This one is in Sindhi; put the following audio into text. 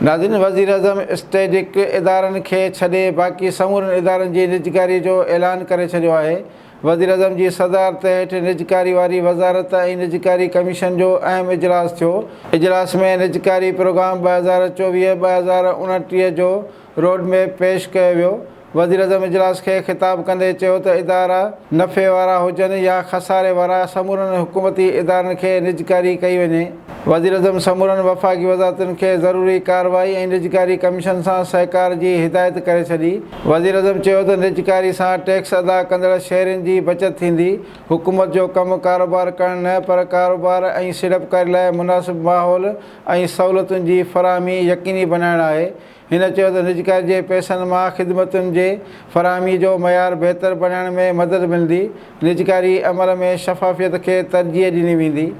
ناظرين وزيراعظم اسٽريٽجڪ ادارن کي ڇڏي باقي سمورن ادارن جي نجڪاري جو اعلان ڪري ڇڏيو آهي. وزيراعظم جي صدارت هيٺ نجڪاري واري وزارت ۽ نجڪاري ڪميشن جو اهم اجلاس ٿيو. اجلاس ۾ نجڪاري پروگرام 2024، 2029 جو روڊ ميپ پيش ڪيو ويو. وزيراعظم اجلاس کي خطاب ڪندي چيو ته ادارا نفعي وارا هجن يا خساري وارا سمورن حڪومتي ادارن کي نجڪاري ڪئي وڃي. وزيراعظم سمورن وفاقي وزارتن کي ضروري ڪارروائي ۽ نجڪاري ڪميشن سان سهڪار جي هدايت ڪري ڇڏي. وزيراعظم چيو ته نجڪاري سان ٽيڪس ادا ڪندڙ شهرين جي بچت ٿيندي، حڪومت جو ڪم ڪاروبار ڪرڻ نه پر ڪاروبار ۽ سيڙپڪاري لاء مناسب ماحول ۽ سهولتن جي فراهمي يقيني بنائڻ آهي. هن چيو ته نجڪاري جي پئسن مان خدمتن جي فراهمي جو معيار بهتر بڻائڻ ۾ مدد ملندي، نجڪاري عمل ۾ شفافيت کي ترجيح ڏني ويندي.